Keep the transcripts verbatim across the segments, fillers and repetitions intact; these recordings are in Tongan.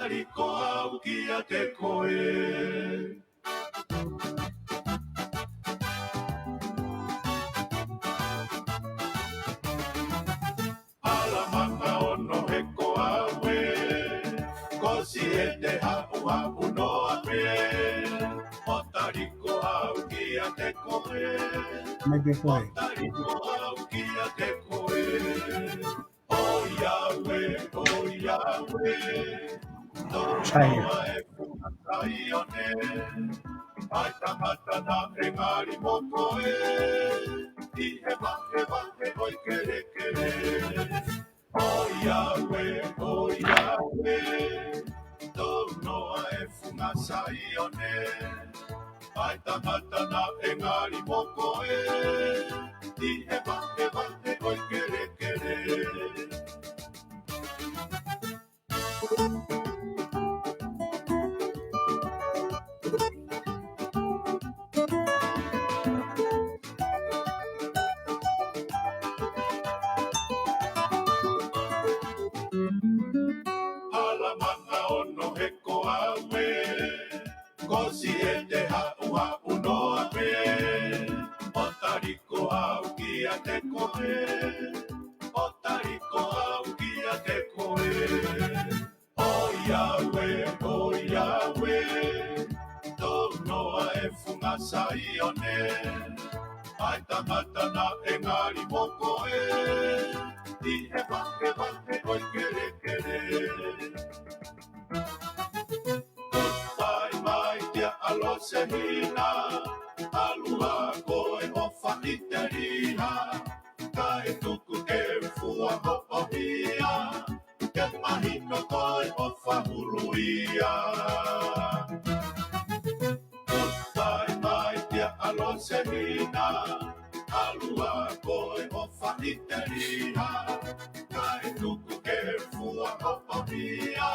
Taliko au kiate koe. Hala manga ono he ko au ē, ko Siete haʻuhaʻu noa pē, ʻo taliko au kiate koe. Mai pē koe. ʻO taliko au kiate koe. ʻOiauē, ʻoiauē, tō Saione. Noa e funga Saione, ʻa e tangata naʻe ngali mo koe, ʻi he vahevahe ʻo e kelekele. ʻOiauē, ʻoiauē, tō noa e funga Saione, ʻa e tangata naʻe ngali mo koe, ʻi he vahevahe ʻo e kelekele. Hala manga ono he ko au ē, ko Siete haʻuhaʻu noa pē, ʻo taliko au kiate koe, ʻo taliko au kiate koe. ʻOiauē, ʻoiauē, tō noa e funga Saione, ʻa e tangata naʻe ngali mo koe, ʻi he vahevahe ʻo e kelekele. Goodbye, my dear Alosehina, ʻalu ā koe ʻo faʻiteliha, kae tuku ke fua hoʻo hia, ke mahino ko e ʻofa hulu ia. Goodbye, my dear Alosehina, ʻalu ā koe ʻo faʻiteliha, kae tuku ke fua hoʻo hia,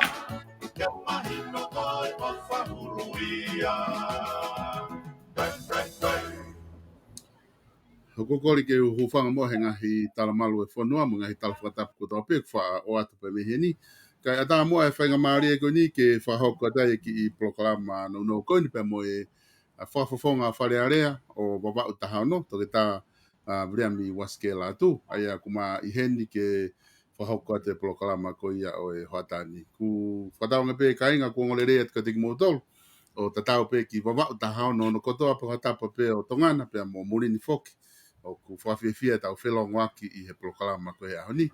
ke mahino ko e ʻofa hulu ia. Bang, bang, bang. ʻOku ou kole ke u hūfanga muʻa he ngaahi tala malu e fonua mo e ngaahi tala fakatapu kotoa pē kuo faʻa ʻoatu pē mei heni. Kae ʻatā muʻa e faingamālie ko eni ke fakahoko atu ai e kiʻi polokalama nounou ko eni pea mo e, ʻa, fakafofonga Fale Alea ʻo Vavaʻu taha ono, Toketā, ʻa, Viliami Uasikela Atu, ʻa ia ʻoku ma ʻi heni ke fakahoko atu e polokalama ko ia ʻo e hoʻatā ni. ʻOku fakatauange pē kāinga ʻoku ongo lelei atu kiate kimoutolu, ʻo tatau pē ki Vavaʻu taha ono, hono kotoa pē hoʻatā pē ʻo Tonga na pea mo muli ni foki. ʻOku fakafiefia ʻetau felongoaki ʻi he polokalama ko e ʻaho ni.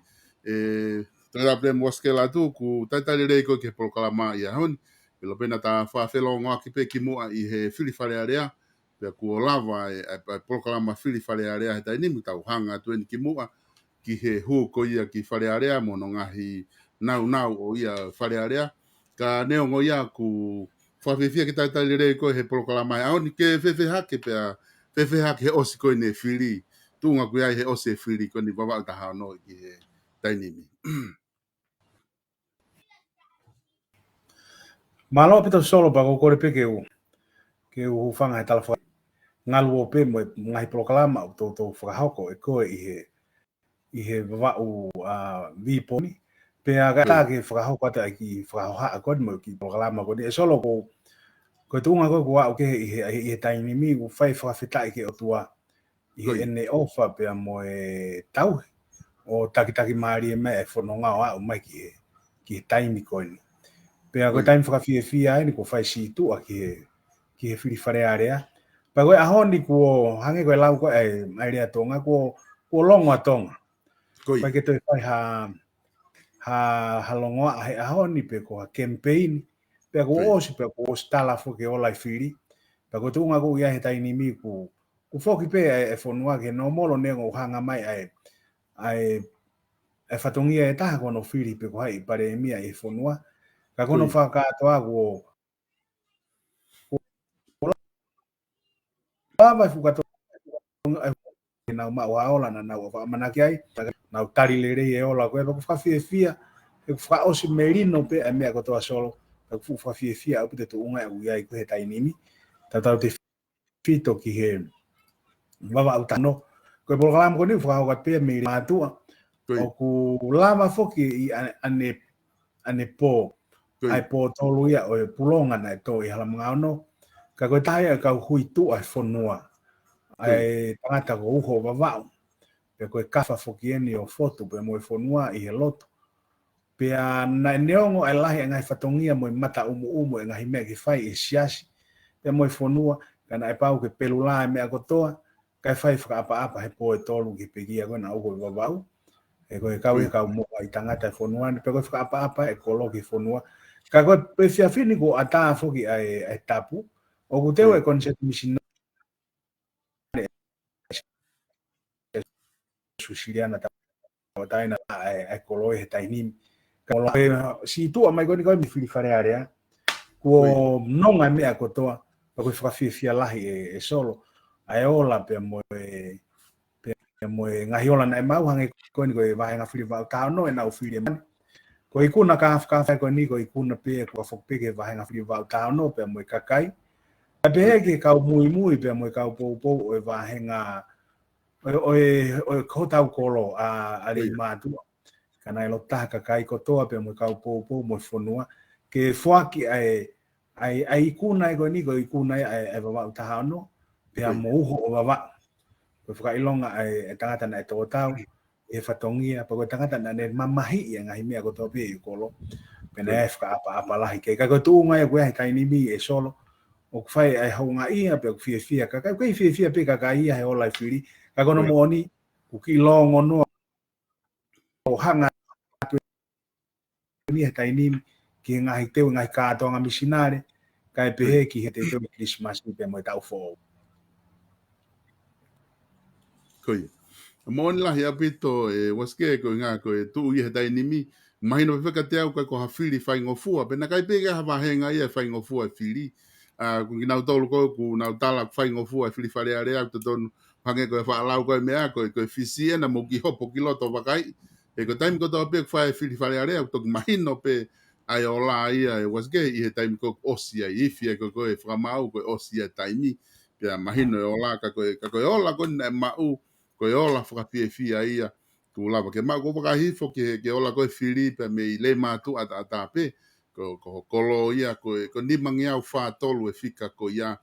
ʻE, Toketā Viliami Uasikela Atu, ʻoku talitali lelei koe ki he polokalama ʻi he ʻaho ni. ʻIlo pē naʻa ta fakafelongoaki pē kimuʻa ʻi he fili Fale Alea, pea kuo lava e, e, e polokalama fili Fale Alea he taimi ni, mo tau hanga atu eni kimuʻa ki he hū ko ia ki Fale Alea mo hono ngaahi naunau ʻo ia Fale Alea. Ka neongo ia ʻoku fakafiefia ke talitali lelei koe he polokalama he ʻaho ni, ke fēfē hake pea, fēfē hake he ʻosi ko eni e fili, tuʻunga ʻoku ʻi ai he ʻosi e fili ko eni Vavaʻu taha ono ki he taimi ni. Mālō ʻaupito Solo, pea ʻoku ou kole pē ke u, ke u hūfanga he tala faka-, ngaluope mo e ngaahi polokalama ʻoku toutou fakahoko ʻe koe ʻi he, ʻi he Vavaʻu, ʻa, Viponi. Pea ka ta ke fakahoko atu ai e kiʻi fakahohaʻa ko eni mo e kiʻi polokalama ko eni. ʻE Solo, ko, ko e tuʻunga ko ē ʻoku ou aʻu ki ai ʻi he, ʻi he taimi ni, ʻoku ou fai fakafetaʻi ki he ʻOtua ʻi heʻene ʻofa pea mo e tauhi ʻo takitaki mālie mai e fononga ʻo aʻu mai ki he, ki he taimi ko eni. Pea ko e taimi fakafiefia eni kuo fai sītuʻa ki he, ki he fili Fale Alea. Pea ko e ʻaho ni kuo hangē ko e lau ko ē ʻa e, ʻa e lea Tonga, kuo, kuo longo ʻa Tonga. Ko ia. Pea ke toe fai ha, ha, ha longoaʻa he ʻaho ni pe ko ha kemipeini. Pea kuo ʻosi, pea kuo ʻosi tala foki e ola e fili. Pea ko e tuʻunga ʻoku ʻi ai he taimi ni ʻoku, ʻoku foki pē ʻa e, e fonua ki he nōmolo neongo ʻoku hanga mai ʻa e, ʻa e, e fatongia ʻe taha ko hono fili pe ko hai e palēmia ʻi he fonua. Ka ko hono fakakātoa kuo, kuo lava e fukato, ke nau maʻu ha ola naʻa nau ʻamanaki ai, nau tali lelei e ola ko ē, pea ʻoku fakafiefia, ʻoku fakaʻosi melino pē ʻa e meʻa kotoa Solo, pea ʻoku fakafiefia ʻaupito e tuʻunga ʻoku ʻi ai ko ē he taimi ni, tautautefito ki he Vavaʻu taha ono. Ko e polokalama ko eni ʻoku fakahoko atu pē mei Leimātuʻa, ʻoku lava foki ʻi ʻane, ʻane, ʻanepō, ʻa e pōtolu ia ʻo e pulonga naʻe tō ʻi Halamanga Ono. Ka ko e taha ia ʻo e kau hui tuʻa ʻo e fonua. ʻA e tangata ko Uho Vavaʻu. Pea ko e kafa foki eni ʻo Fotu pea mo e fonua ʻi he lotu. Pea naʻe neongo ʻa e lahi ʻa e ngaahi fatongia mo e mata ʻumuʻumu ʻa e ngaahi meʻa ke fai ʻe he siasi pea mo e fonua, ka naʻe pau ke pelula ʻa e meʻa kotoa, kae fai fakaʻapaʻapa he pō ʻe tolu ki he pekia ko ē naʻe ʻoku ʻi Vavaʻu. He ko e kau ʻi he kau moʻui tangata ʻo e fonua ni, pea ko e fakaʻapaʻapa ʻa e kolo ki he fonua. Ka ko e efiafi ni kuo ʻatā foki ʻa e, ʻa e tapu, ʻoku teu ʻa e koniseti misinale Susiliana Tauʻatāina ʻa e, ʻa e kolo ʻi he taimi ni. Ka ko e sītuʻa mai ko eni ko ē mei Fili Fale Alea, kuo nonga ʻa e meʻa kotoa, pea ko e fakafiefia lahi ʻe, ʻe Solo ʻa e ola pea mo e, pea mo e ngaahi ola naʻe maʻu hangē ko eni ko e vāhenga fili Vavaʻu taha ono ʻenau fili ʻe mani. Ko e ikuna kāfakafa ko eni, ko e ikuna pē ʻoku foki pē ki he vāhenga fili Vavaʻu taha ono pea mo e kakai. Kae pehē ki he kau muimui pea mo e kau poupou ʻo e vāhenga ʻo e, ʻo e, ʻo e hotau kolo ʻa, ʻa Leimātuʻa. Ka naʻe loto taha kakai kotoa pea mo e kau poupou mo e fonua ke foaki ʻa e, ʻa e, ʻa e ikuna ē ko eni, ko e ikuna ʻa e, ʻa e Vavaʻu taha ono pea mo Uho ʻo Vavaʻu. Ko e fakaʻilonga ʻa e, ʻa e tangata naʻe tō tau ʻi he fatongia, pea ko e tangata naʻa ne mamahiʻi ʻa e ngaahi meʻa kotoa pē ʻi he kolo. Pea naʻe fakaʻapaʻapa lahi ki ai. Ka ko e tuʻunga ia ko ē he taimi ni ʻe Solo, ʻoku fai ʻa e houngaʻia pea ʻoku fiefia kakai, ʻoku fiefia pē kakai ia he ola ʻa e fili. Ka ko hono moʻoni, ʻoku kiʻi longonoa ʻo hanga atu eni he taimi ni ki he ngaahi teu, ngaahi kātoanga misinale, kae pehē ki he teu Kilisimasi pea mo e taʻu foʻou. Ko ia. Moʻoni lahi ʻaupito ʻe Uasikē, ko e ʻuhinga ko e tuʻu ia he taimi ni, mahino pē kiate au ko e ko ha fili faingofua, pea naʻe ʻikai pē ke ʻi ai ha vāhenga ia ʻe faingofua e fili. ʻA, ko kinautolu ko ē ʻoku nau tala faingofua e fili Fale Alea, ʻoku totonu hangē ko e faʻa lau ko ē meʻa ko ē, ko e Fisi ena, mou kiʻi hopo ki loto ʻo vakaiʻi. He ko e taimi kotoa pē ʻoku fai e fili Fale Alea, ʻoku toki mahino pē ʻa e ola ia ʻe Uasikē ʻi he taimi ko ē ʻosi ai, ifi ai ko ē ko e fakamaau ko ē ʻosi ai e taimi. Pea mahino e ola, ka ko e, ka ko e ola ko ē naʻe maʻu, ko e ola fakafiefia ia, ʻoku lava ke maʻu. ʻOku ou vakai hifo ki he, ki he ola ko ē fili pea mei Leimātuʻa ʻataʻatā pē, ko, ko ho kolo ia, ko e, ko e nimangeau fā tolu e fika ko ia,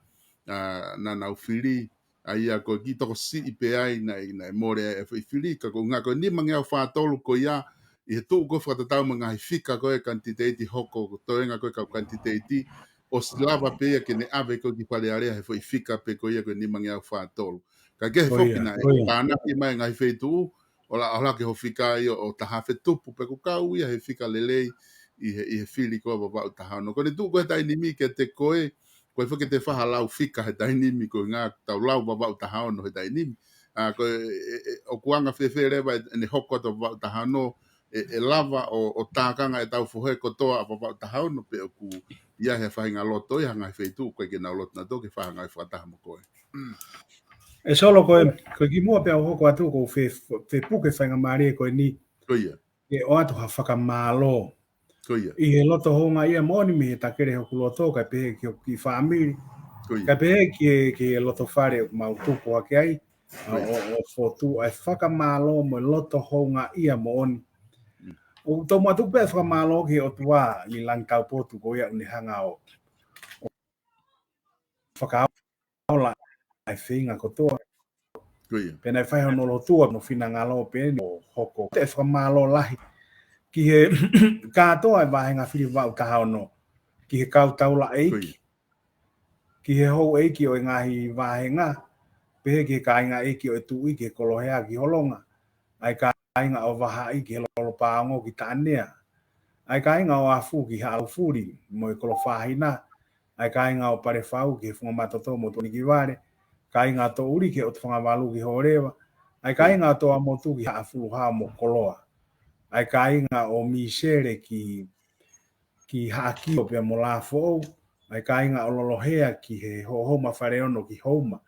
ʻa, naʻa nau fili, ʻa ia ko e kiʻi tokosiʻi pē ai naʻe, naʻe mole ai e foʻi fili, ka ko e ʻuhinga ko e nimangeau fā tolu ko ia, ʻi he tuʻu ko ē fakatatau mo e ngaahi fika ko ē kanititeiti hoko, ko e toenga ko ē kau kanititeiti, ʻosi lava pē ia ke ne ʻave ko ē ki Fale Alea he foʻi fika pē ko ia ko e nimangeau fā tolu. Kae kehe foki naʻe tānaki mai ngaahi feituʻu, ʻo la, ʻo la ke ho fika ia ʻo taha afe tupu, pea ʻoku kau ia he fika lelei ʻi he, ʻi he fili ko ē Vavaʻu taha ono. Ko ʻene tuʻu ko ē he taimi ni kiate koe, ko e foki te faha lau fika he taimi ni, ko e ʻuhinga tau lau Vavaʻu taha ono he taimi ni. ʻA, ko e, e, e, ʻoku anga fēfē leva ʻene hoko atu Vavaʻu taha ono, ʻe, ʻe lava ʻo, ʻo tākanga ʻetau fohe kotoa ʻa Vavaʻu taha ono, pe ʻoku ʻi ai ha faʻahinga loto ʻi ha ngaahi feituʻu ʻoku ʻikai ke nau loto nautolu ke fai ha ngaahi fakataha mo koe. ʻE Solo, ko e, ko e kimuʻa pea u hoko atu ʻoku ou fe, fepuke faingamālie ko eni. Ko ia. Ke ʻoatu ha fakamālō. Ko ia. ʻI he loto houngaʻia moʻoni mei he takele hoku loto, kae pehē ki hoku kiʻi fāmili. Ko ia. Kae pehē ki he, ki he loto fale ʻoku mau tupu hake ai. ʻA, ʻo, ʻo Fotu, ʻa e fakamālō mo e loto houngaʻia moʻoni. ʻOku tau matuku pē fakamālō ki he ʻOtua ʻi langi taupotu ko ia ʻoku ne hanga ʻo, ʻo fakaola ʻa e feinga kotoa. Ko ia. Pea naʻe fai hono lotua, hono finangalo pē eni ʻo hoko. Te fakamālō lahi ki he kātoa e vāhenga fili Vavaʻu taha ono, ki he kau taulaʻeiki. Ko ia. Ki he houʻeiki ʻo e ngaahi vāhenga, pehē ki he kāinga ʻeiki ʻo e tuʻi ki he koloa ki Holonga, ʻa e kāinga ʻo Vahaʻi ki he Lolopaongo ki Taʻanea, ʻa e kāinga ʻo Afu ki Haʻalaufuli mo e Kolofāhina, ʻa e kāinga ʻo Palefau ki he Funga Matoto mo Tuʻanikivale, kāinga ʻo Toʻuli ki he ʻOtu Fanga Valu ki Hōleva, ʻa e kāinga ʻo Toamotu ki Haʻafuluhao mo Koloa, ʻa e kāinga ʻo Misele ki ki Haʻakio pea mo Lafoʻou, ʻa e kāinga ʻo Lolohea ki he Hohoma Faleono ki Houma,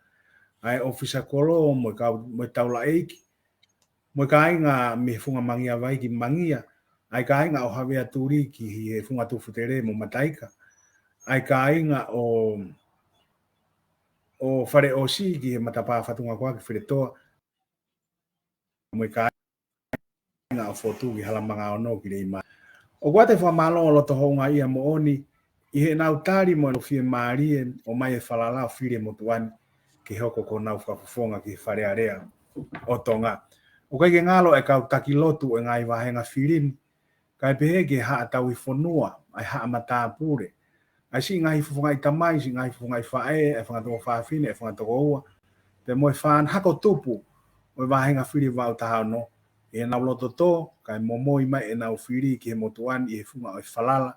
ʻa e ʻōfisa kolo mo e kau, mo e taulaʻeiki, mo e kāinga mei he Funga Mangia Vai ki Mangia, ʻa e kāinga ʻo Havea Tuli ki he Funga Tufutele mo Mataika, ʻa e kāinga ʻo, ʻo Faleʻosi ki he Matapā Fatungakoa ki Feletoa, mo e kāinga ʻo Fotu ki Halamanga Ono ki Leimā. ʻOku ʻoatu e fakamālō ʻo loto houngaʻia moʻoni ʻi heʻenau tali mo e fiemālie ʻo ʻomai e falala ʻo fili e motuʻa ni ke hoko ko honau fakafofonga ki he Fale Alea ʻo Tonga. ʻOku ʻikai ke ngalo e kau taki lotu ʻo e ngaahi vāhenga fili ni, kae pehē ki he haʻa tauhi fonua, ʻa e haʻa matāpule, ʻa e siʻi ngaahi fofongaʻi tamai, siʻi ngaahi fofongaʻi faʻē, ʻa e fanga tuofāfine, ʻa e fanga tokoua, pea mo e fānau hako tupu ʻo e vāhenga fili valu taha ono, ʻi heʻenau loto tō, kae momoi mai ʻenau fili ki he motuʻa ni ʻi he funga ʻo e falala,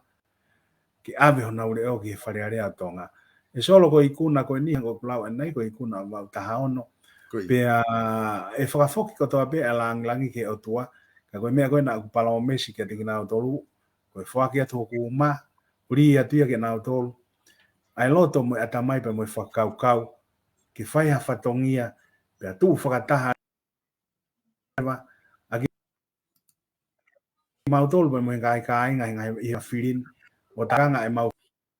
ke ʻave honau leʻo ki he Fale Alea ʻo Tonga. ʻE Solo, ko e ikuna ko eni, hangē ko ʻeku lau ʻanenai, ko e ikuna valu taha ono. Ko ia. Pea ʻe fakafoki kotoa pē ʻa e lāngilangi ki he ʻOtua, ka ko e meʻa ko ē naʻá ku palōmesi kiate kinautolu, ko e foaki atu hoku uma, ʻuli atu ia kia nautolu, ʻa e loto mo e ʻatamai pea mo e fakakaukau, ke fai ha fatongia, pea tuʻu fakataha ʻa kimautolu pea mo e ngaahi kāinga he ngaahi ʻi he fili ni, ʻo tākanga ʻemau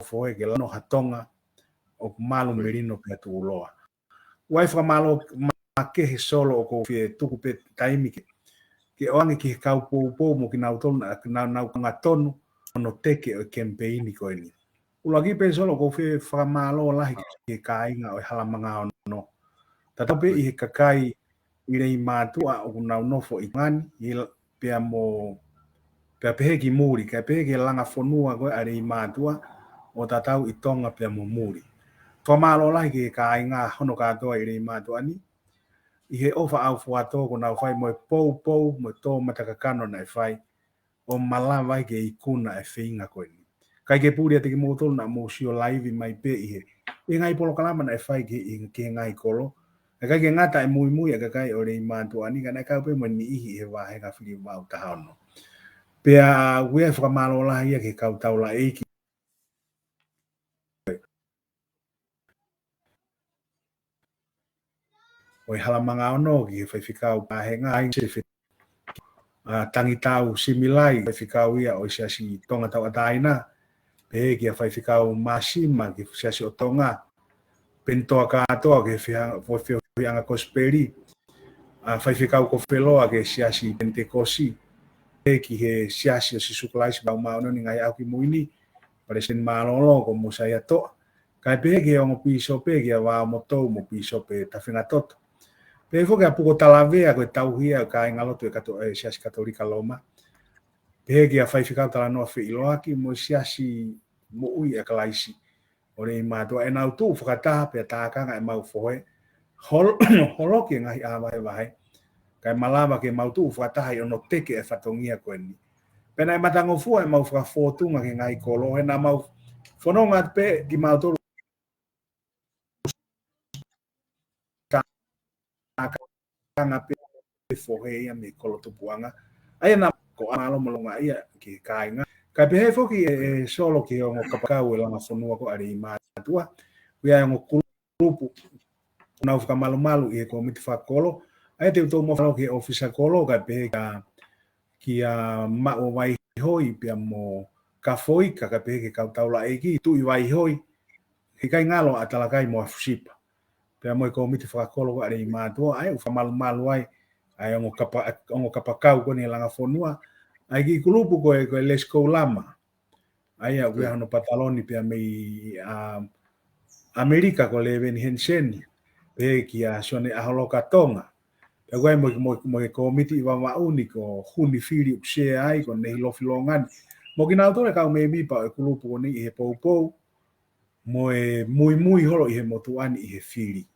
fohe ke lano ha Tonga ʻoku malu, melino pea tuʻuloa. ʻOku ʻi ai e fakamālō makehe, Solo, ʻoku ou fie tuku pē taimi ke, ke ʻoange ki he kau poupou mo kinautolu naʻa nau, nau kaungatonu ʻi hono teke ʻo e kemipeini ko eni. ʻUluaki pē, Solo, ʻoku ou fie fakamālō lahi ki he kāinga ʻo e Halamanga Ono. Tatau pē ʻi he kakai ʻi Leimātuʻa ʻoku nau nofo ʻi Tonga ni, ʻi la-, pea mo, pea pehē ki muli, kae pehē ki he langa fonua ko ē ʻa Leimātuʻa, ʻo tatau ʻi Tonga pea mo muli. Fakamālō lahi ki he kāinga hono kātoa ʻi Leimātuʻa ni, ʻi he ʻofa ʻaufuatō kuo nau fai mo e poupou, mo e tō matakakano naʻe fai, ʻo malava ai ke ikuna e feinga ko eni. ʻIkai ke puli ʻiate kimoutolu naʻa mou sio laivi mai pē ʻi he, ʻi he ngaahi polokalama naʻe fai ki, ʻi, ki he ngaahi kolo. ʻIkai ke ngata e muimui ʻa e kakai ʻo Leimātuʻa ni, ka naʻe kau pē mo e niʻihi ʻi he vāhenga fili valu taha ono. Pea ʻoku ʻi ai e fakamālō lahi ia ki he kau taulaʻeiki ʻo e Halamanga Ono, ki he faifekau Pahenga, ʻa Tangitau Similai, faifekau ia ʻo e Siasi Tonga Tauʻatāina, pehē kia Faifekau Māsima, ki he Siasi ʻo Tonga, Penitoa Kātoa, ki he fea-, fo-, fo-, feohiʻanga Kosipeli, ʻa Faifekau Kofeloa, ki he Siasi Penitekosi, pehē ki he Siasi ʻo Sīsū Kalaisi ʻo e Kau Māʻoniʻoni ʻi he Ngaahi ʻAho Kimui Ni, Palesiteni Mālōlō ko Mōsaia Toʻa, kae pehē ki he ongo pīsope, kia Vaomotou mo Pīsope Tafengatoto. Pehē foki kia Puko Talavea, ko e tauhi ia ʻo e kāingalotu ʻo e kato-, ʻo e Siasi Katolika Loma. Pehē kia Faifekau Talanoa Feʻiloaki mo e Siasi Moʻui ʻa Kalaisi ʻo Leimātuʻa, ʻenau tuʻu fakataha pea tākanga ʻemau fohe, hol-, holoki e ngaahi ʻā vahevahe, kae malava ke mau tuʻu fakataha ʻi hono teke e fatongia ko eni. Pea naʻe matangofua ʻemau fakafōtunga ki he ngaahi kolo, he naʻa mau fononga pē kimautolu tākanga pē fohe ia mei he kolo tupuʻanga. ʻA ia naʻa ko ʻa mālō malonga ia ki he kāinga. Kae pehē foki ʻe, ʻe Solo ki he ongo kapakau ʻo e langa fonua ko ē ʻa Leimātuʻa. ʻOku ʻi ai e ongo kulupu ʻoku nau fakamalumalu ʻi he kōmiti fakakolo. ʻA ia te u tomuʻa fakaʻamu ki he ʻōfisa kolo, kae pehē kia, kia Maʻu Vaihoi pea mo Kafoika, kae pehē ki he kau taulaʻeiki, Tuʻi Vaihoi, he ʻikai ngalo ʻa Talakai mo ʻa Fusipa. Pea mo e kōmiti fakakolo ko ē ʻa Leimātuʻa, ʻa ia ʻoku fakamalumalu ai ʻa e ongo kapa-, ongo kapakau ko eni ʻo e langa fonua, ʻa e kiʻi kulupu ko ē, ko e Let's Go Lama. ʻA ia, ʻoku ʻi ai hono pataloni pea mei, ʻa, ʻAmelika ko Leveni Heniseni, pehē kia Sione ʻAholoka Tonga. Pea ʻoku ʻi ai mo, mo, mo e kōmiti ʻi Vavaʻu ni ko Huni Fili ʻoku sea ai, ko Nehi Lofi Longani. Mo kinautolu e kau mēmipa ʻo e kulupu ko eni ʻi he poupou, mo e muimui holo ʻi he motuʻa ni ʻi he fili.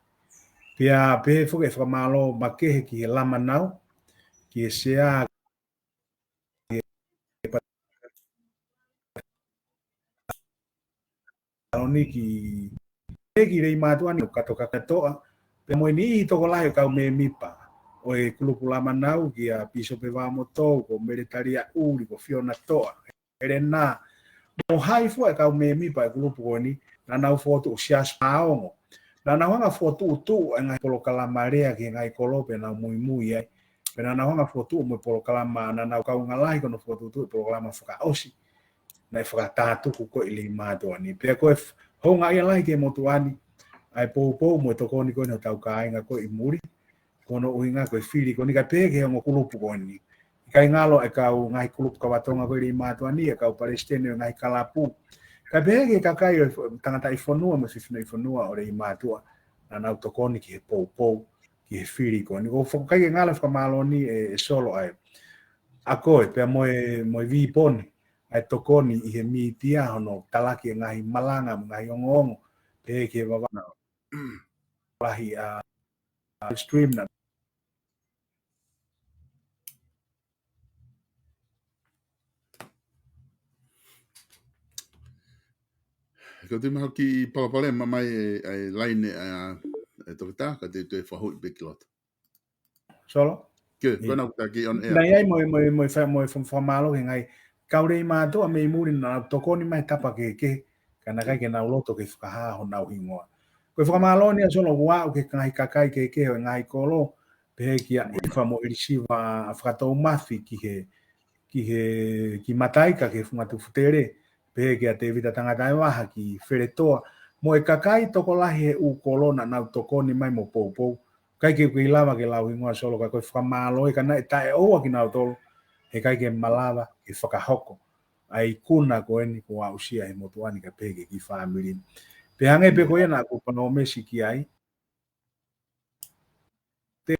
Pea pehē foki e fakamālō makehe ki he Lama Nau, ki he sea, ki he Taloniki, ʻe ki Leimātuʻa ni, Kato Kakatoa, pea mo e niʻihi tokolahi ʻo e kau mēmipa ʻo e kulupu Lama Nau, kia Pīsope Vaomotou, ko Meletalia ʻUli, ko Fiona Toʻa, ʻElena, mo hai fua e kau mēmipa e kulupu ko eni, naʻa nau fokotuʻu Siasi Paongo. Naʻa nau hanga fokotuʻutuʻu e ngaahi polokalama lea ki he ngaahi kolo pea nau muimui ai. Pea naʻa nau hanga fokotuʻu mo e polokalama, naʻa nau kaunga lahi ko hono fokotuʻutuʻu e polokalama fakaʻosi naʻe fakatātuku ko ē ʻi Leimātuʻa ni. Pea ko e f-, houngaʻia lahi ki he motuʻa ni ʻa e poupou mo e tokoni ko eni hotau kāinga ko ē ʻi muli, ko hono ʻuhinga ko e fili ko eni kae pehē ki he ongo kulupu ko eni. ʻIkai ngalo e kau ngaahi kulupu kava Tonga ko ē Leimātuʻa ni, e kau palesiteni ʻo e ngaahi kalapu. Kae pehē ki he kakai ʻo e fo-, tangataʻi fonua mo e fefine ʻi fonua ʻo Leimātuʻa, naʻa nau tokoni ki he poupou, ki he fili ko eni. Ko e foki ʻikai ke ngalo e fakamālō ni ē, ʻe Solo ai. ʻA koe, pea mo e, mo e viponi, ʻa e tokoni ʻi he mītia hono talaki e ngaahi malanga, mo e ngaahi ongoongo, pehē ki he vavā lahi ʻa live stream na. Ko e tui maha ki palopalema mai e, e laine ʻa e toketā, ka te, te fakahuʻi pē ki loto. Solo? Ke, ʻIo. Ko ena kuo taki on air. Naʻe ʻi ai mo e, mo e, mo e fa-, mo e fa-, fakamālō ki he ngaahi kau Leimātuʻa mei muli naʻa nau tokoni mai tapa kehekehe, ka naʻe ʻikai ke nau loto ke fakahā honau hingoa. Ko e fakamālō ni ʻa Solo ʻoku aʻu ki he ngaahi kakai kehekehe ʻo e ngaahi kolo, pehē kia ʻIfa mo ʻIlisiva Fakatoumafi ki he, ki he, ki Mataika ki he Funga Tufutele, pehē kia Tevita Tangataevaha ki Feletoa, mo e kakai tokolahi he ʻū kolo naʻa nau tokoni mai mo poupou. ʻIkai ke u kei lava ke lau hingoa Solo ka ko e fakamālō ē ka naʻe taʻeʻoua kinautolu, he ʻikai ke malava ke fakahoko ʻa e ikuna ko eni kuo aʻusia he motuʻa ni kae pehē ki he kiʻi fāmili. Pea hangē pē ko ia naʻa ku palōmesi ki ai. Te,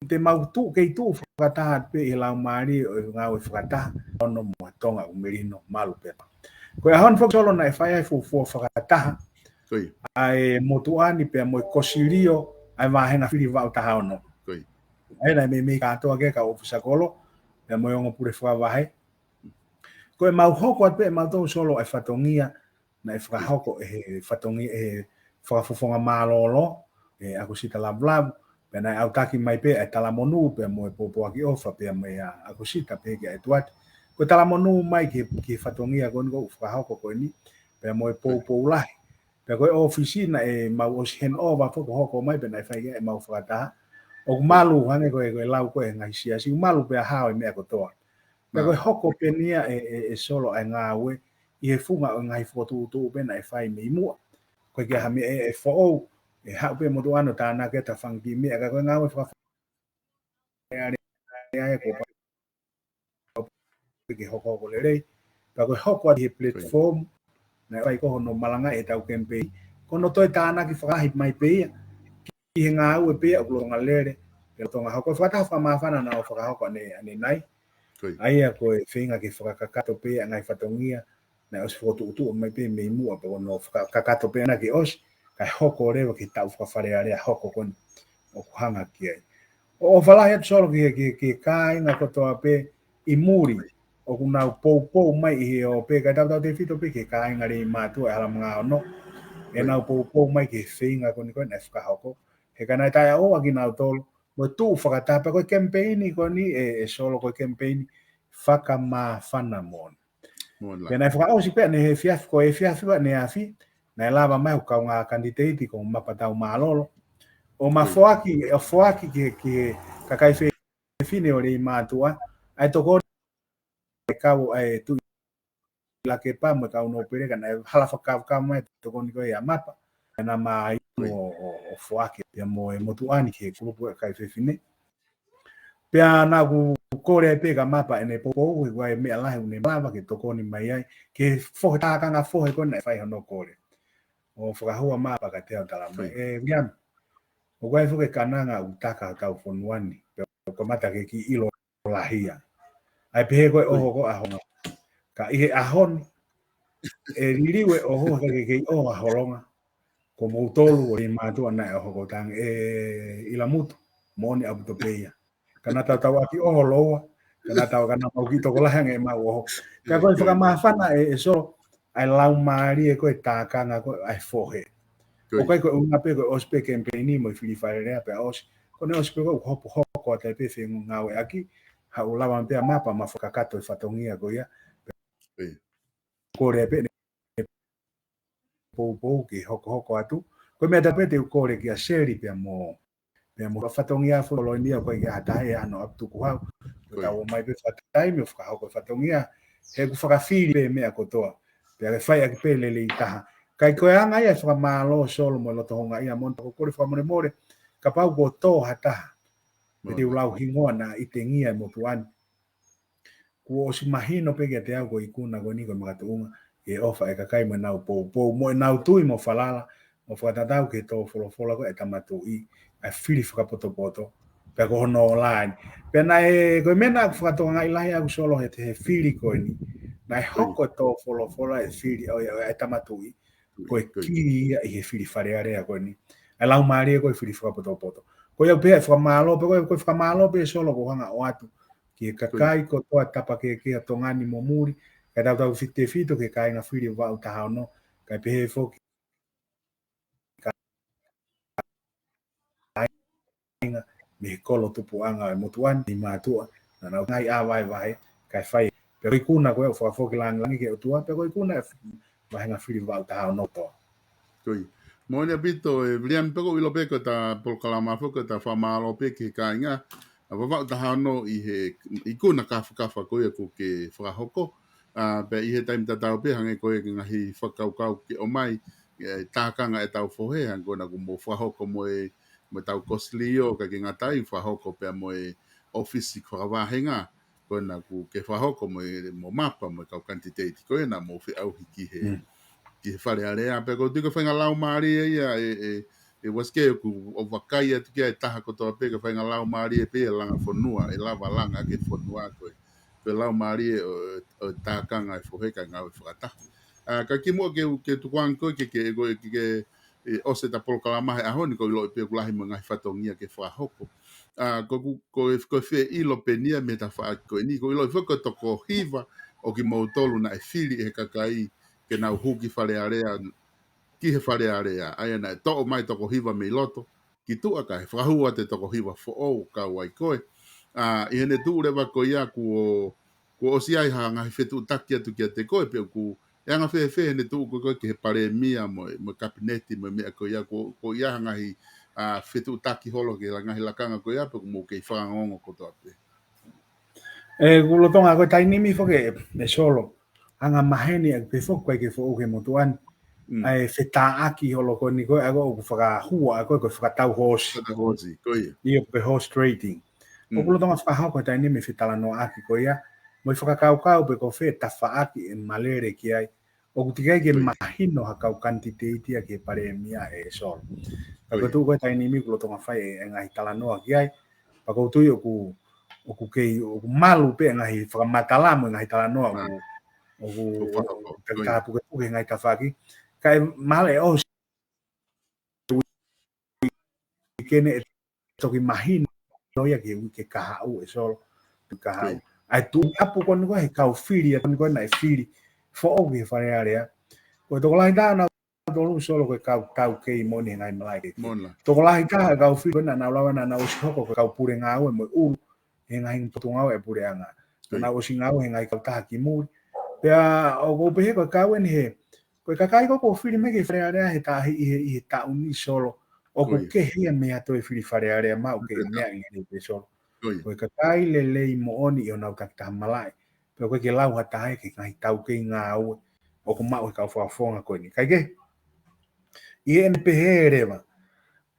te mau tuʻu, kei tuʻu fakataha pē ʻi he laumālie ʻo e ngāue fakataha, ono mo Tonga ʻoku melino malu pē. Ko e ʻaho ni foki Solo naʻe fai ai e fuofua fakataha. Ko ia. ʻA e motuʻa ni pea mo e kosilio, ʻa e vāhenga fili vaʻu taha ono. Ko ia. ʻA ia naʻe meimei kātoa ki ai e kau ʻōfisa kolo, pea mo e ongo pule fakavahe. Ko e mau hoko atu pē ʻe mautolu Solo e fatongia, naʻe fakahoko ʻe he fatongia, ʻe he fakafofonga mālōlō, ʻe ʻAkosita Lavulavu, pea naʻe ʻautaki mai pē ʻa e talamonū, pea mo e pōpoaki ʻofa, pea mo e ʻa ʻAkosita, pea ki ʻEtuate. Ko e talamonū mai ki he, ki he fatongia ko eni ʻoku fakahoko ko eni, pea mo e poupou lahi. Pea ko e ʻōfisi naʻe mau ʻosi hand over foki ʻo hoko mai pea naʻe fai ki ai ʻemau fakataha. ʻOku malu hangē ko e, ko e lau ko ē ngaahi siasi, ʻoku malu pea hao e meʻa kotoa. Pea ko e hoko pē eni ia ʻe, ʻe, ʻe Solo ʻa e ngāue ʻi he funga ʻo e ngaahi fokotuʻutuʻu pē naʻe fai mei muʻa. Ko e ʻikai ha meʻa ʻe, ʻe foʻou, ʻe haʻu pē motuʻa ni ʻo tānaki atu ha fanga kiʻi meʻa ka ko e ngāue faka- ʻe, ʻe, ʻe, ko e pa-, ke hokohoko lelei. Pea ko e hoko atu he platform, naʻe fai ko hono malangaʻi ʻetau campaign. Ko hono toe tānaki fakalahi mai pē ia, ki he ngāue pē ia ʻoku lolotonga lele, pea lolotonga hoko. Fakataha fakamāfana naʻa ku fakahoko ʻanenai. Ko ia. ʻA ia ko e feinga ke fakakakato pē ia ngaahi fatongia, naʻe ʻosi fokotuʻutuʻu mai pē mei muʻa pea ko hono fakakakato pē ʻana ke ʻosi, kae hoko leva ki he taʻu faka-Fale Alea hoko ko eni ʻoku hanga ki ai. ʻOku ʻofa lahi atu Solo ki he, ki he, ki he kāinga kotoa pē ʻi muli, ʻoku nau poupou mai ʻi he ʻope, kae tautautefito pē ki he kāinga Leimātuʻa ʻi Halamangao ono, ʻenau poupou mai ki he feinga ko eni ko ē naʻe fakahoko. He ka naʻe taʻeʻoua kinautolu, mo e tuʻu fakataha pē ko e campaign ko eni ʻe, ʻe Solo ko e campaign fakamāfana moʻoni. Moʻoni lahi. Pea naʻe fakaʻosi pē ʻanenai he efiafi, ko e efiafi ʻanenai, naʻe lava mai ʻa e kaungā kanititeiti ko Mapa Taumālolo ʻo ma foaki, ʻo foaki ki he, ki he kakai fefine ʻo Leimātuʻa, ʻa e tokoni ʻa e kau ʻa e Tuʻi Lakepa mo e kau nōpele ka naʻe hala fakakavakava mai e tokoni ko ia ʻa Mapa. Naʻa ma ʻai ʻo, ʻo, ʻo foaki pea mo e motuʻa ni ki he kulupu ʻa e kakai fefine. Pea naʻa ku kole ai pē kia Mapa ʻene poupou, he ʻoku ʻi ai e meʻa lahi ʻoku ne malava ke tokoni mai ai, ki he fohe tākanga fohe ko ē naʻe fai hono kole. ʻO fakahua Mapa kiate au ʻo talamai, ʻe Viliami, ʻoku ʻi ai foki e kananga ʻoku taka hotau fonua ni, pea ʻoku kamata ke kiʻi ʻilo lahi ia. ʻA e pehē ko e ʻoho ko ē ʻa Holonga. Ka ʻi he ʻaho ni, ʻe liliu e ʻoho he ʻikai ke kei ʻoho ʻa Holonga. Ko moutolu ʻo Leimātuʻa naʻe ʻoho ko tangi ʻe ʻIlamutu, moʻoni ʻaupito pē ia. Ka naʻa tau tau ʻaki ʻoho Loua, ka naʻa tau ka naʻa mau kiʻi tokolahi ange ʻemau ʻoho. Ka ko e fakamāfana ʻe, ʻe Solo, ʻa e laumālie ko ē tākanga ko ē ʻa e fohe. ʻOku ʻikai ko e ʻuhinga pē ko e ʻosi pē campaign mo e fili Fale Alea pea ʻosi. Ko ʻene ʻosi pē ko ē ʻoku hopo hoko atu ai pē fengāueʻaki, haʻu lava pē ʻa Mapa ma fakakakato e fatongia ko ia. Kole pē ʻene poupou ke hokohoko atu. Ko e meʻa ʻe taha pē te u kole kia Seli pea mo, pea mo fatongia folo ni ʻoku ʻikai ke ʻi ai ha taha ʻe ʻi ai hano ʻapi tukuhau. Ko e tau ō mai pē fakataimi ʻo fakahoko e fatongia. He ʻoku fakafili pē meʻa kotoa. Pea ke fai ʻaki pē lelei taha. Kae ko e anga ia e fakamālō Solo mo e loto houngaʻia mo e toko kole fakamolemole. Kapau kuo tō ha taha Pea te u lau hingoa naʻa ʻitengia e motuʻa ni. Kuo ʻosi mahino pē kiate au ko e ikuna ko eni ko e makatuʻunga ke ʻofa e kakai mo ʻenau poupou, mo ʻenau tui mo falala, mo fakatatau ki he tō folofola ko e Tama Tuʻi, ʻa e fili fakapotopoto, pea ko hono ola eni. Pea naʻe, ko e meʻa naʻa ku fakatokangaʻi lahi ʻaku Solo he, he fili ko eni. Naʻe hoko e tō folofola e fili, ʻo, ʻo, e Tama Tuʻi, ko e kī ia ʻi he fili Fale Alea ko eni. ʻA e laumālie ko e fili fakapotopoto. Ko ia pē ʻa e fakamālō pē, ko e, ko e fakamālō pē Solo ko hanga ʻo ʻoatu ki he kakai kotoa tapa kehekehe ʻo Tonga ni mo muli, kae tautefito ki he kāinga fili vaʻu taha ono, kae pehē foki kāinga mei he kolo tupuʻanga e motuʻa ni, mātuʻa, naʻa nau ngaahi ʻā vahevahe, kae fai. Pea ko e ikuna ko e ʻofa foki langilangi ki he ʻOtua, pea ko e ikuna e f-, vāhenga fili vaʻu taha ono kotoa. Ko ia. Moʻoni ʻaupito, ē, Viliami, pea ʻoku ou ʻilo pē ko ʻeta polokalama foki, ko ʻeta fakamālō pē ki he kāinga ʻa Vavaʻu taha ono ʻi he ikuna kāfakafa ko ia kuo ke fakahoko. ʻA, pea ʻi he taimi tatau pē hangē ko e ngaahi fakakaukau ke ʻomai, e, tākanga ʻetau fohe, hangē ko ena kuo mou fakahoko mo e, mo ʻetau kosilio, kae ʻikai ke ngata ai, fakahoko pea mo e ʻōfisi fakavāhenga, ko ena kuo ke fakahoko mo e, mo Mapa, mo e kau kanititeiti, ko ena mou feʻauhi ki he, ki he Fale Alea, pea ʻoku ou tui ko e faʻahinga laumālie ia, e, e, e Uasike, ʻoku ou vakai atu ki ai, taha kotoa pē, ko e faʻahinga laumālie pē ia e langa fonua, ʻe lava langa ʻaki e fonua ko e, ko e laumālie ʻo, ʻo e tākanga e fohe kae ngāue fakataha. ʻA, ka kimuʻa ke, ke tukuange koe ke, ke, ke, ke, e, ʻosi ʻeta polokalama he ʻaho ni, ʻoku ou ʻiloʻi pē ʻoku lahi mo e ngaahi fatongia ke fakahoko. ʻA, ko, ko, ko e, ko e fie ʻilo pē ia mei he tafaʻaki ko eni, ʻoku ou ʻiloʻi foki ko e toko hiva ʻo kimoutolu naʻe fili ʻe he kakai ke nau hū ki Fale Alea, ki he Fale Alea, ʻa ia naʻe toʻo mai toko hiva mei loto ki tuʻa, kae fakahū atu e toko hiva foʻou kau ai koe. ʻA, ʻi heʻene tuʻu leva ko ia kuo, kuo ʻosi ʻi ai ha ngaahi fetuʻutaki atu kiate koe, pe ʻoku, ʻe anga fēfē heʻene tuʻu ko ē ko ē ki he Palēmia mo e, mo e Kapineti mo e meʻa ko ia, kuo, kuo ʻi ai ha ngaahi, ʻa, fetuʻutaki holo ki he ngaahi lakanga ko ia, pe ʻoku mou kei fakaongoongo kotoa pē? ʻE, ʻoku lolotonga ko e taimi ni foki ē, ʻe Solo, anga maheni ʻaku pē foki ko e ke foʻou ki he motuʻa ni. Mm. ʻA e fetāʻaki holo ko eni ko e, ʻa ko ʻoku fakahua, ʻa ko e, ko e fakatau hoosi. Fakatau hoosi, ko ia. ʻIo, pe horse trading. Mm. ʻOku lolotonga fakahoko he taimi ni e fetalanoaʻaki ko ia, mo e fakakaukau pe ko fē tafaʻaki ʻe malele ki ai. ʻOku teʻeki ai ke mahino ha kau kanititeiti ia ki he Palēmia, ʻe Solo. Ka ko e tuʻu ko e taimi ni ʻoku lolotonga fai e, e ngaahi talanoa ki ai. Pea ʻoku ou tui ʻoku, ʻoku kei, ʻoku malu pē e ngaahi fakamatala mo e ngaahi talanoa ʻoku, ʻoku, ʻoku fakahoko, ʻoku tāpukepuke he ngaahi tafaʻaki. Kae mahalo ʻe ʻosi uike ni ʻe toki mahino ia ki he uike kahaʻu, ʻe Solo, kahaʻu. ʻA e tuʻuapu ko eni ko e he kau fili, ʻa ko eni ko e naʻe fili foʻou ki he Fale Alea. Ko e tokolahi taha naʻa tolu Solo ko e kau taukei moʻoni he ngaahi malaʻe kehekehe. Tokolahi taha e kau fili ko ena naʻa nau lava naʻa nau ʻosi hoko ko e kau pule ngāue mo e ʻulu he ngaahi potungāue e puleʻanga. Naʻa nau ʻosi ngāue he ngaahi kautaha ki muli. Pea ʻoku ou pehē ko e kau eni he, ko e kakai ko ē kuo fili mai ki he Fale Alea he taʻahi ʻi he, ʻi he taʻu ni Solo, ʻoku kehe ia mei ha toe fili Fale Alea maʻu ke meʻa ʻi he pē Solo. Ko e kakai lelei moʻoni ʻi honau takitaha malaʻe. Pea ʻoku ʻikai ke lau ha taha ia ki he ngaahi taukei ngāue ʻoku maʻu he kau fakafofonga ko eni. Kae kehe, ʻi heʻene pehē leva,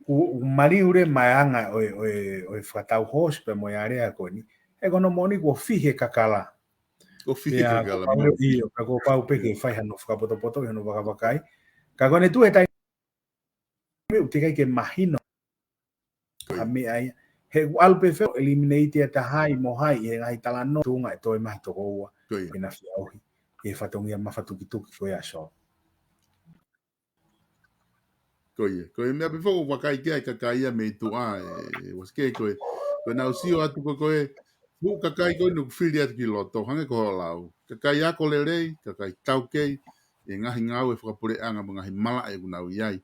ʻoku, ʻoku maliu leva mai anga ʻo e, ʻo e, ʻo e fakatau hoosi pea mo e alea ko eni. He ko hono moʻoni kuo fihi e kakala. Kuo fihi e kakala, pau, ʻio, pea kuo pau pē ke fai hano fakapotopoto ʻi hono vakavakai. Ka ko ʻene tuʻu he taimi ni ʻoku teʻeki ai ke mahino ha meʻa ia. He ʻoku ʻalu pē fē ʻo eliminate ʻa e taha ia mo hai ʻi he ngaahi talanoa tuʻunga ʻe toe mai ha toko ua. Ko ia. Ke na feʻauhi ʻi he fatongia mafatukituki ko ia Solo. Ko ia. Ko e meʻa pē foki ʻoku vakai ki ai e kakai ia mei tuʻa ē, ʻe Uasike, ko e, ko ʻenau sio atu ko ē, ko e fuʻu kakai ko ē ʻoku fili atu ki loto, hangē ko hoʻo lau. Kakai ako lelei, kakai taukei, ʻi he ngaahi ngāue fakapuleʻanga mo e ngaahi malaʻe ʻoku nau ʻi ai.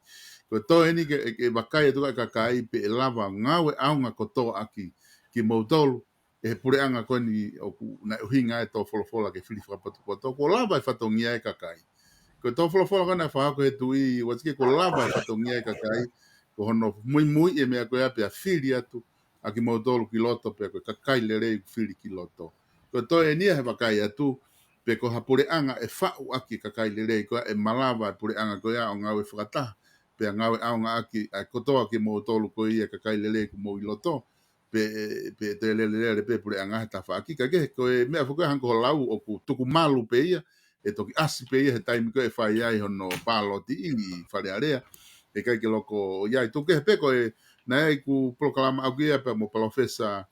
Ko e toe eni ke, ke vakai atu ʻa e kakai pe ʻe lava ngāue ʻaonga kotoa ʻaki kimoutolu ʻe he puleʻanga ko eni ʻoku naʻe ʻuhinga ai e tō folofola ke fili fakapotopoto. Kuo lava e fatongia e kakai. Ko e tō folofola ko ē naʻe fakahoko he tuʻi, Uasike, kuo lava e fatongia e kakai, ko hono muimui e meʻa ko ia pea fili atu ʻa kimoutolu ki loto pea ko e kakai lelei ʻoku fili ki loto. Ko e toe eni ia he vakai atu, pe ko ha puleʻanga ʻe faʻu ʻaki e kakai lelei ko ia ʻe malava e puleʻanga ko ia ʻo ngāue fakataha, pea ngāue ʻaonga ʻaki ʻa e kotoa kimoutolu ko ia kakai lelei ʻoku mou ʻi loto. pe, pe te lele lele pe puleʻanga he tafaʻaki. Ka ke, ko e meʻa foki hangē ko hoʻo lau ʻoku tuku malu pē ia, ʻe toki ʻasi pē ia he taimi ko ē ʻe fai ai hono pāloti ʻi Fale Alea. ʻE ʻikai ke loko ia ʻi tuku kehe pē ko e, naʻe ʻi ai ʻeku polokalama ʻaʻaku ia pea mo Palōfesa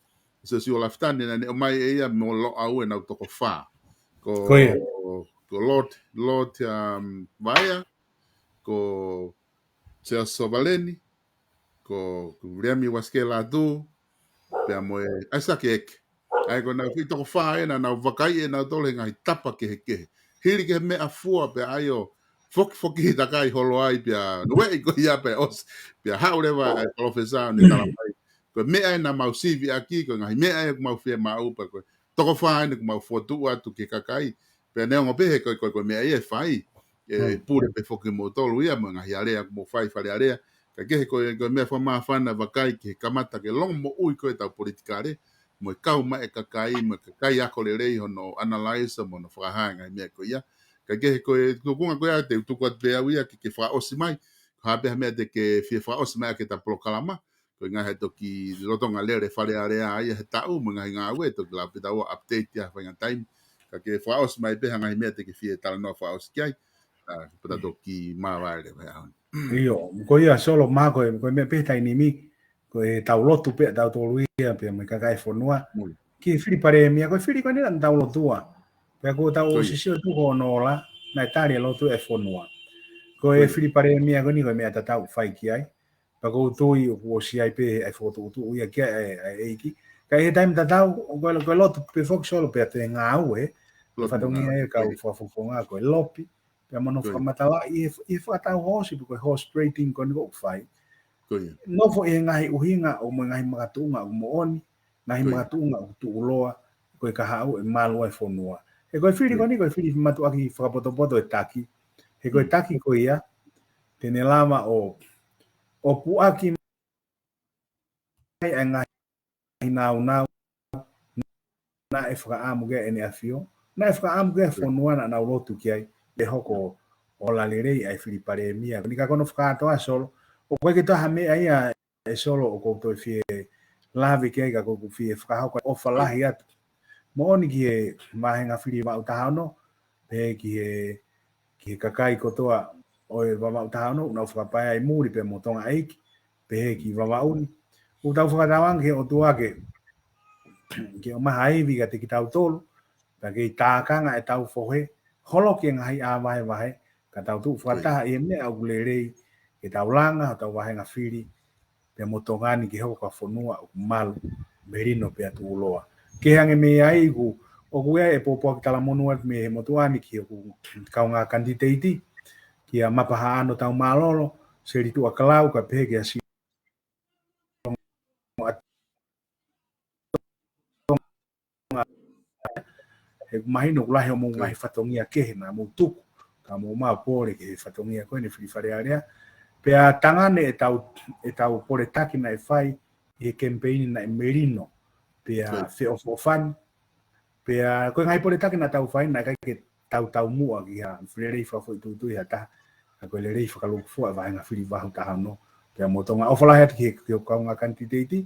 Siosiua Lafitani, naʻa ne ʻomai ʻe ia mo Loʻau ʻenau toko fā. Ko, Ko ia. ko Lord, Lord, um, Vaea, ko Siaosi Sovaleni, ko, ko Viliami Uasikela Atu, pea mo e ʻAisake Eke. ʻA ia ko ʻenau foʻi toko fā ē naʻa nau vakaiʻi ʻe nautolu he ngaahi tapa kehekehe. Hili ki he meʻafua pea ʻai ʻo fokifoki takai holo ai pea nueʻi ko ia pea ʻosi. Pea haʻu leva ʻa e palōfesa ʻo ne tala mai, ko e meʻa ē naʻa mau sivi ʻaki, ko e ngaahi meʻa ē ʻoku mau fiemaʻu pea ko e toko fā ē naʻa mau fokotuʻu atu ki he kakai. Pea neongo pē he ko e, ko e, ko e meʻa ia ʻe fai, ʻe Mm. pule pē foki moutolu ia mo e ngaahi alea ʻoku mou fai, Fale Alea. Ka ke he ko e, ko e meʻa fakamāfana vakai ki he kamata ke longo moʻui ko ē ʻetau politikale, mo e kau mai e kakai, mo e kakai ako lelei hono analyze, mo hono fakahā e ngaahi meʻa ko ia. Ka ke he ko e tukunga ko ia te u tuku atu pē au ia ke, ke fakaʻosi mai. Ko e hā pē ha meʻa te ke fie fakaʻosi mai ʻaki ʻeta polokalama, ko e ngaahi toki lolotonga lele Fale Alea ia he taʻu mo e ngaahi ngāue, toki lau pē ʻe taua update ia ha faʻahinga taimi. Ka ke fakaʻosi mai pē ha ngaahi meʻa te ke fie talanoa fakaʻosi ki ai. ʻA, pea ta toki māvae leva he ʻaho ni. ʻIo, ko ia Solo, mahalo ko e, ko e meʻa pē he taimi ni, ko ʻetau lotu pē ʻatautolu ia pea mo e kakai e fonua. Mui. Ki he fili palēmia, ko e fili ko eni naʻa tau lotua. Pea ko ʻetau Ko ia. ʻosi sio tuʻu ko hono ola, naʻe tali e lotu e fonua. Ko e Ko ia. fili palēmia ko eni ko e meʻa tatau fai ki ai. Pea ʻoku ou tui ʻoku ʻosi ʻi ai pē ʻa e fokotuʻutuʻu ia ki ai ʻa e, ʻa e ʻEiki. Ka ʻi he taimi tatau, ʻoku, ko e lotu pē foki Solo pea toe ngāue, Lotu fatongia ngāue, e kau ko ia. fakafofonga ko e lopi, pea mo hono Ko ia. fakamatala ʻi he, ʻi he fakatau hoosi pe ko e horse trading ko eni ʻoku fai. Ko ia. Nofo ʻi he ngaahi ʻuhinga ʻo mo e ngaahi makatuʻunga ʻoku moʻoni, ngaahi Ko ia. makatuʻunga ʻoku tuʻuloa, ko e kahaʻu e malu ʻa e fonua. He ko e fili Ko ia. ko eni, ko e fili mātuʻaki fakapotopoto e taki. He ko e Mm. taki ko ia, te ne lava ʻo, ʻo puʻaki mai e ngaahi naunau naʻe fakaʻamu ki ai ʻEne ʻAfio, naʻe fakaʻamu ki ai e Ko ia. fonua naʻa nau lotu ki ai, ʻe hoko ʻo ola lelei ʻa e fili palēmia. Ko eni ka ko hono fakakātoa Solo, ʻoku ʻikai ke toe ha meʻa ia ʻe Solo ʻoku ou toe fie lave ki ai ka ʻoku ou fie fakahoko ʻofa lahi atu. Moʻoni ki he vāhenga fili Vavaʻu taha ono, pehē ki he, ki he kakai kotoa ʻo e Vavaʻu taha ono, ʻoku nau fakapaea ʻi muli pea mo Tonga ʻEiki, pehē ki Vavaʻu ni. ʻOku tau fakatauange ki he ʻOtua ke, ke ʻomai ha ivi kiate kitautolu, pea kei tākanga ʻetau fohe, holoki e ngaahi ʻā vahevahe, ka tau tuʻu fakataha ʻi he meʻa ʻoku lelei, ke tau langa hotau vāhenga fili, pea mo Tonga ni ke hoko ko ha fonua ʻoku malu, melino pea tuʻuloa. Ke hangē mei ai ʻoku, ʻoku ʻi ai e pōpoaki talamonū atu mei he motuʻa ni ki hoku kaungā kanititeiti, kia Mapahaʻano Taumālolo, Seli Tuʻakalau, kae pehē kia Si- He ʻoku mahino ʻoku lahi hoʻomou Ko ia. ngaahi fatongia kehe naʻa mou tuku, ka mou maʻu pole ki he fatongia ko eni fili Fale Alea. Pea tangane ʻetau, ʻetau pole taki naʻe fai, ʻi he kemipeini naʻe melino, pea Ko ia. feʻofoʻofani. Pea ko e ngaahi pole taki naʻa tau fai naʻe ʻikai ke tau taumuʻa ki ha lelei fakafoʻituitui ha taha, ka ko e lelei fakalūkufua e vāhenga fili Vavaʻu taha ono. Pea mo Tonga, ʻofa lahi atu ki he, ki he kaungā kanititeiti,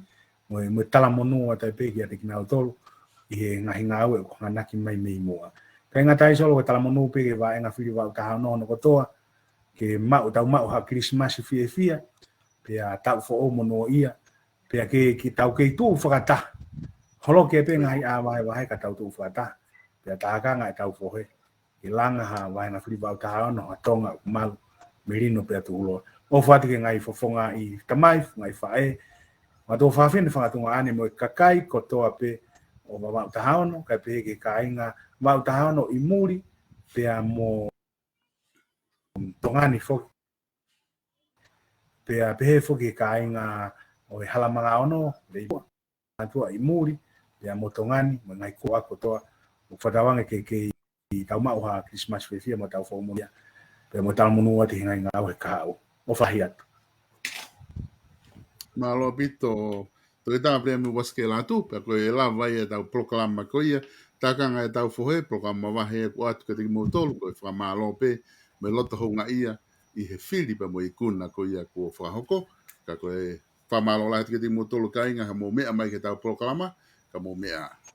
mo e, mo e talamonū atu ai pē kiate kinautolu, ʻi he ngaahi ngāue ʻoku hanganaki mai mei muʻa. Kae ʻikai ngata ai Solo, ko e talamonū pē ki he vāhenga fili Vavaʻu taha ono hono kotoa, ke maʻu, tau maʻu ha Kilisimasi fiefia, pea taʻu foʻou mo noaʻia, pea ke, ke tau kei tuʻu fakataha. Holoki pē ngaahi ʻā vahevahe ka tau tuʻu fakataha. Pea tākanga ʻetau fohe. Ke langa ha vāhenga fili Vavaʻu taha ono ha Tonga ʻoku malu, melino pea tuʻuloa. ʻOfa atu ki he ngaahi fofongaʻi tamai, ngaahi faʻē, ngaahi tuofāfine fakatuongaʻane mo e kakai kotoa pē ʻo Vavaʻu taha ono, kae pehē ki he kāinga Vavaʻu taha ono ʻi muli, pea mo Tonga ni foki. Pea pehē foki ki he kāinga ʻo e Halamanga ono, Leimua, Matuʻa ʻi muli, pea mo Tonga ni, mo e ngaahi koloa kotoa, ʻoku fakatauange ke, ke tau maʻu ha Kilisimasi fiefia mo taʻu foʻou mo noaʻia, pea mo talamonū atu he ngaahi ngāue he kahaʻu. ʻOfa lahi atu. Mālō ʻaupito, Toketā Viliami Uasikela Atu, pea ko e lava ia ʻetau polokalama ko ia, Tākanga ʻEtau Fohe, polokalama vahe ʻoku ʻoatu kiate kimoutolu, ko e fakamālō pē, mo e loto houngaʻia, ʻi he fili pea mo e ikuna ko ia kuo fakahoko, ka ko e Fakamālō lahi atu kiate kimoutolu kāinga, hoʻomou meʻa mai ki heʻetau polokalama, ka mou meʻa ā.